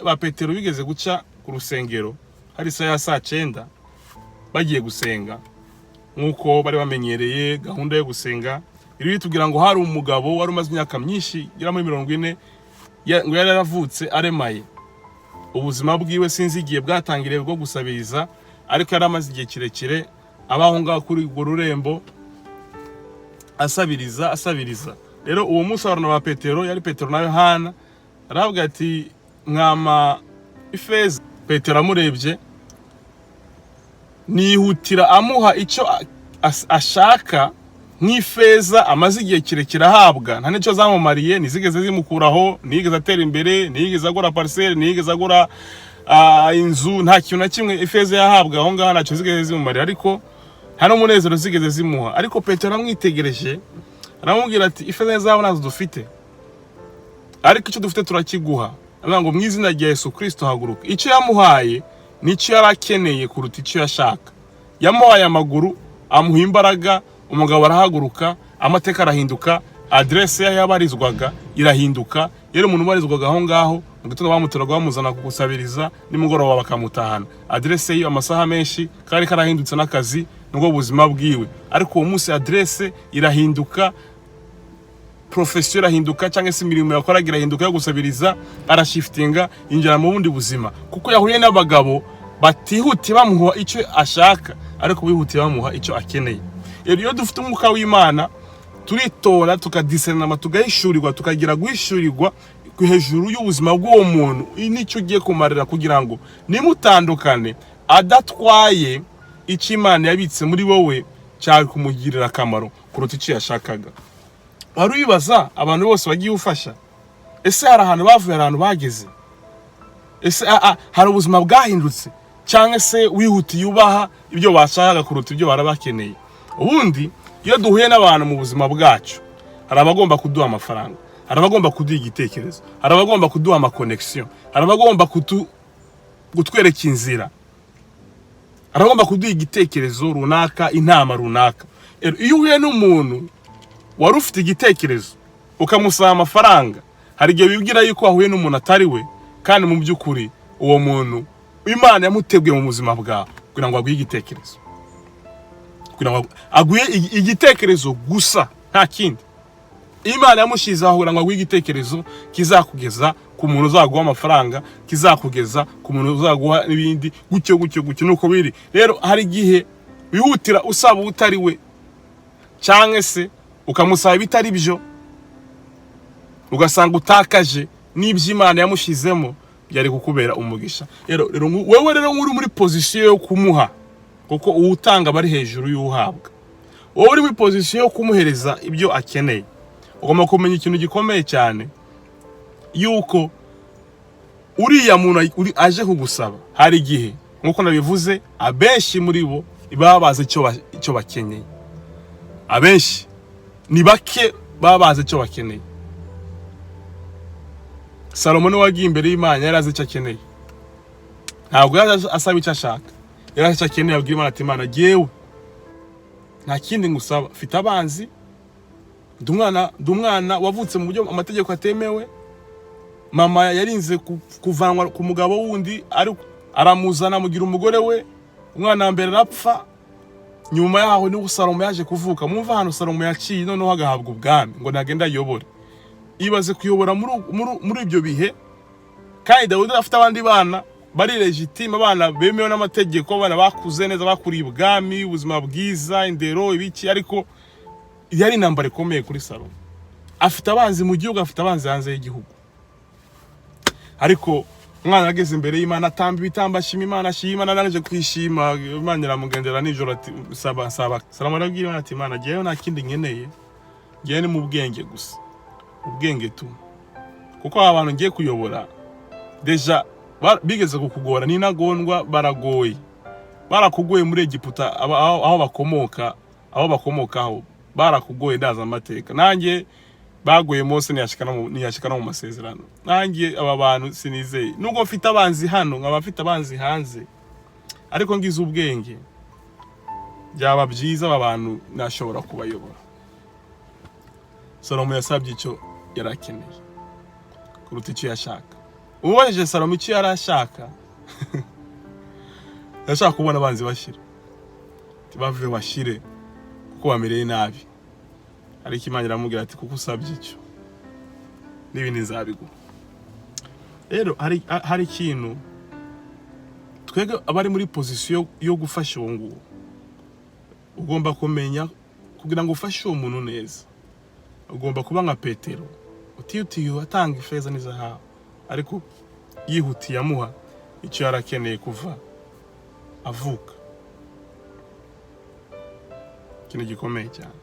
Ba Petero bigeze guca ku rusengero hari isaha ya saa 9, bagiye gusenga nk'uko bari bamenyereye gahunda yo gusenga. Iri tubwira ngo hari umugabo wari umaze imyaka myinshi igera muri 40, ngo yari yaravutse aremaye. Ubuzima bwiwe sinzi igihe bwatangiriye bwo gusabiriza, ariko yari amaze igihe kirekire abaho ngaho kuri urwo rurembo asabiriza, asabiriza. Rero uwo munsi abantu ba Petero, yari Petero na Yohana, aravuga ati: "Mwama ifeza?" Petero amurebye nihutira amuha icyo ashaka nk'ifeza amaze igihe kirekire ahabwa, nta n'icyo zamumariye, ntizigeze zimukuraho, ntiyigeze atera imbere, ntiyigeze agura parcelle, ntiyigeze agura inzu, nta kintu na kimwe ifeza yahabwa aho ngaho ntacyo zigeze zimumarira, ariko nta n'umunezero zigeze zimuha. Ariko Petero amwitegereje aramubwira ati: "Ifeza n'izahabu ntazo dufite, ariko icyo dufite turakiguha." Aravuga ngo: "Mu izina rya Yesu Kristo, haguruka." Icyo yamuhaye nicyo yari akeneye kuruta icyo yashaka. Yamuhaye amaguru, amuha imbaraga, umugabo arahaguruka, amateka arahinduka, aderese ye yabarizwaga irahinduka. Yari umuntu ubarizwaga aho ngaho, mu gitondo bamuteraga bamuzana kugusabiriza, nimugoroba bakamutahana. Aderese ye amasaha menshi kari karahindutse n'akazi nubwo buzima bwiwe, ariko uwo munsi aderese irahinduka, profession irahinduka, cyangwa se imirimo yakoraga irahinduka yo gusabiriza, arashifitinga yinjira mu bundi buzima, kuko yahuye n'abagabo batihutiye bamuha icyo ashaka, ariko bihutiye bamuha icyo akeneye. Rero iyo dufite umwuka w'Imana, turitora, tukadisenama, tugahishurirwa, tukagira guhishurirwa hejuru y'ubuzima bw'uwo muntu n'icyo ugiye kumarira, kugira ngo nimutandukane adatwaye icyo Imana yabitse muri wowe cyari kumugirira akamaro kuruta icyo yashakaga. Wari wibaza abantu bose wagiye ufasha, ese hari ahantu bavuye, hari ahantu bageze? Ese hari ubuzima bwahindutse, cyangwa se wihutiye ubaha ibyo bashakaga kuruta ibyo bari bakeneye? Ubundi iyo duhuye n'abantu mu buzima bwacu, hari abagomba kuduha amafaranga, hari abagomba kuduha igitekerezo, hari abagomba kuduha ama connection, hari abagomba kutwereka inzira, hari abagomba kuduha igitekerezo runaka, inama runaka. Rero iyo uhuye n'umuntu wari ufite igitekerezo ukamusaba amafaranga, hari igihe wibwira yuko wahuye n'umuntu atari we, kandi mu by'ukuri uwo muntu Imana yamuteguye mu buzima bwawe kugira ngo aguhe igitekerezo, kugira ngo aguhe igitekerezo gusa, nta kindi. Imana yamushyize aho kugira ngo aguhe igitekerezo kizakugeza ku muntu uzaguha amafaranga, kizakugeza ku muntu uzaguha n'ibindi, gutyo gutyo gutyo. Nuko biri. Rero hari igihe wihutira usaba utari we, cyangwa se ukamusaba ibitari byo, ugasanga utakaje n'ibyo Imana yamushyizemo byari kukubera umugisha. Rero wewe rero uri muri position yo kumuha, kuko uwutanga aba ari hejuru y'uhabwa. Wowe uri muri position yo kumuhereza ibyo akeneye, ugomba kumenya ikintu gikomeye cyane, yuko uriya muntu uri aje kugusaba, hari igihe, nk'uko nabivuze, abenshi muri bo baba bazi icyo bakeneye. Abenshi ni bake baba bazi icyo bakeneye. Salomo niwe wagiye imbere y'Imana yari azi icyo akeneye. Ntabwo yari asaba icyo ashaka, yari azi icyo akeneye. Abwira Imana ati: "Imana, jyewe nta kindi ngusaba, mfite abanzi, ndi umwana wavutse mu buryo amategeko atemewe. Mama yarinze kuvanwa ku mugabo wundi, ari aramuzana amugira umugore we. Umwana wa mbere arapfa." Nyuma yaho niho Salomo yaje kuvuka. Mwumva ahantu Salomo yaciye, noneho agahabwa ubwami ngo nagende ayobore. Ibaze kuyobora muri ibyo bihe, kandi Dawidi afite abandi bana bari légitime, abana bemewe n'amategeko, abana bakuze neza, bakuriye ibwami, ubuzima bwiza, indero, ibiki. Ariko yari intambara ikomeye kuri Salomo. Afite abanzi mu gihugu, afite abanzi hanze y'igihugu. Ariko umwana ageze imbere y'Imana, atamba ibitambo, ashima Imana, ashima Imana. Arangije kwishima, Imana iramugendera nijoro ati: "Saba, saba." Salomo arabwira Imana ati: "Imana, jyewe nta kindi nkeneye, ngewe ni mu bwenge gusa, ubwenge tu, kuko aba bantu ngiye kuyobora déjà bigeze kukugora, n'intagondwa, baragoye, barakugoye muri Egiputa, aho bakomoka, aho bakomokaho barakugoye, ndaza amateka. Nanjye bagoye Mose, ntiyashika no mu masezerano. Nanjye aba bantu sinizeye, nubwo mfite abanzi hano, nkaba mfite abanzi hanze, ariko ngize ubwenge byaba byiza, aba bantu nashobora kubayobora." Salomo yasabye icyo yari akeneye kuruta icyo yashaka. Umubajije Salomo icyo yari ashaka, yashaka kubona abanzi bashira. Ati, "Bave bashire kuko bamereye nabi." Ariko Imana iramubwira ati, "Kuko usabye icyo, n'ibindi nzabiguha." Rero hari ikintu twebwe abari muri position yo gufasha uwo nguwo ugomba kumenya. Kugira ngo ufashe uwo muntu neza, ugomba kuba nka Petero utihutiye atanga ifeza n'izahabu, ariko yihutiye amuha icyo yari akeneye kuva avuka, ikintu gikomeye cyane.